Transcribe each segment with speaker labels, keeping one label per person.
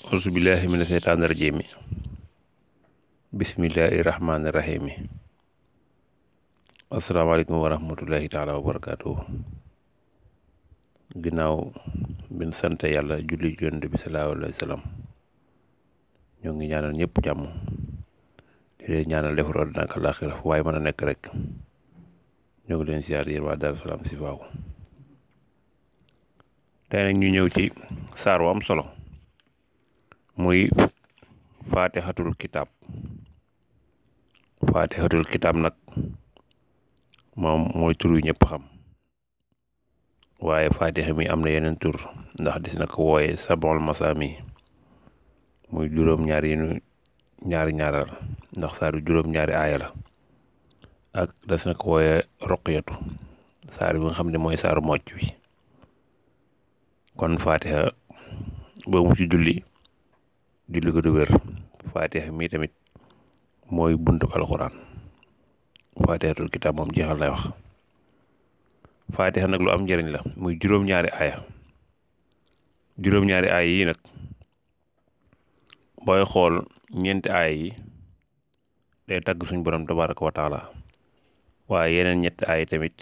Speaker 1: auzu billahi mina seytaani rajiim bismillahi rahmaani rahiim asalaamaaleykum wa rahmatullahi taala wa barakaatuh. Ginnaaw bin sant yàlla julli Yonent bi sallallahu alayhi wa sallam ñoo ngi ñaanal ñëpp jàmm di leen ñaanal defaru àddina ak àllaaxira fu waaye mën a nekk rek ñoo ngi leen siyaar yéen waa Darou Salam Chifahou. tey nag ñu ñëw ci saar wu am solo muy fatihatul kitab. Fatihatul kitab nag moom mooy tur yu ñëpp xam, waaye fatiha mi am na yeneen tur ndax dis na ko wooye sab'ul masaami muy juróom-ñaari ñaaral ndax saaru juróom-ñaari aaya la, ak des na ko wooye roqiyatu saar bi nga xam ne mooy saaru mocc wi. kon fatiha boobu ci julli ko du wér. fatiha mi tamit mooy buntu alxuraan. fatihatul kitab moom jeexal lay wax. fatiha nag lu am njëriñ la, muy juróom-ñaari aaya yi nag booy xool ñeenti aaya yi day tagg suñ borom tabaraka wa taala, waaye yeneen ñetti aaya tamit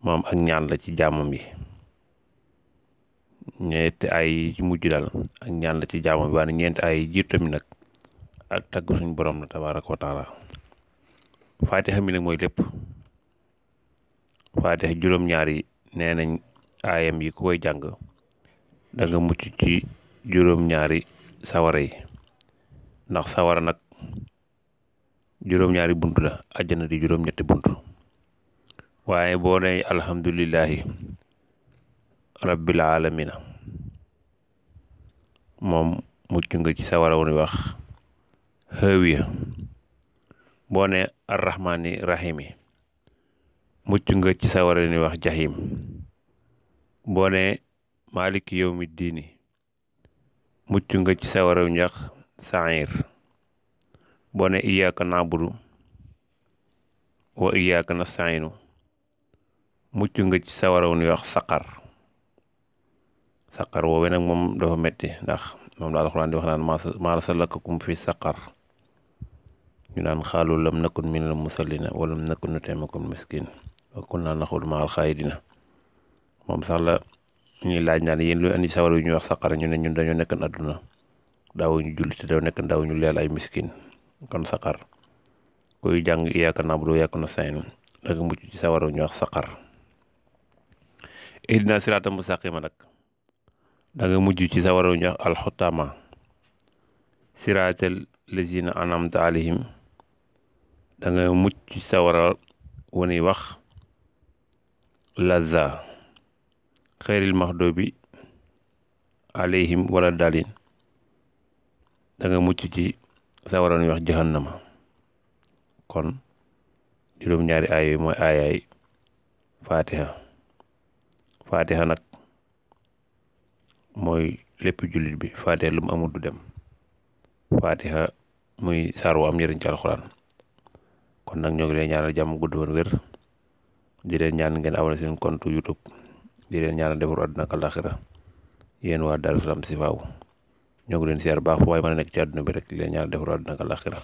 Speaker 1: moom ak ñaan la ci jaamam yi. ñeenti aaya yi ci mujj daal ak ñaan la ci jaamam yi, waaye ñeenti aaya yi jiitu tamit nag ak tagg suñ borom la tabaraka wa taala. fatiha mi nag mooy lépp. fatiha juróom-ñaari nee nañ aayam yi ku koy jàng da nga mucc ci juróom-ñaari sawara yi, ndax sawara nag juróom-ñaari bunt la, àjjana di juróom-ñetti bunt. waaye boo ne alhamdulillahi rabbil alamina moom mucc nga ci sawara wu ñuy wax hawiya. boo ne arrahmani rahimi mucc nga ci sawara wu ñuy wax jahim. boo ne maliki yawmi diini mucc nga ci sawara wu ñuy wax sair. boo ne iyyaka na'budu wa iyyaka nasta'inu mucc nga ci sawara wu ñuy wax saqar. saqar woowee nag moom dafa metti, ndax moom la alxuraan di wax naan maa salakakum fi saqar. ñu naan xaalu lam nakun minal musallina wa lam nakun nut'imal miskin wa kunna naxuudu ma'al xaa'idina. moom sax la ñuy laaj naan yéen lu andi sawara yu ñuy wax saqar, ñu ne ñun dañoo nekkan àdduna daawuñu julli te dañoo nekk daawuñu leel ay miskin. kon saqar kuy jàng iyyaaka na'budu wa iyyaaka nasta'iin da nga mucc ci sawara yu ñuy wax saqar. ihdina siraatal mustaqiima nag da nga mujj ci sawara yu ñuy wax alxutama. siraatal lazina an'amta alayhim da nga mucc ci sawara wu ñuy wax lazza. xayril maxdubi alayhim wala dalin da nga mucc ci sawara wu ñuy wax jahannama. kon juróom-ñaari aaya yi mooy aayaay fatiha. fatiha nag mooy lépp jullit bi. fatiha lu mu amul du dem. fatiha muy saar wu am njëriñ ci alxuraan. kon nag ñoo ngi leen ñaanal jàmm gudd woon wér, di leen ñaan ngeen abonné seen compte YouTube, di leen ñaanal defaru àdduna ak àllaaxira yéen waa Darou Salam Chifahou. ñoo ngi leen siyaar baax fu waaye mën a nekk ci àdduna bi rek di leen ñaanal defaru àdduna ak àllaaxira.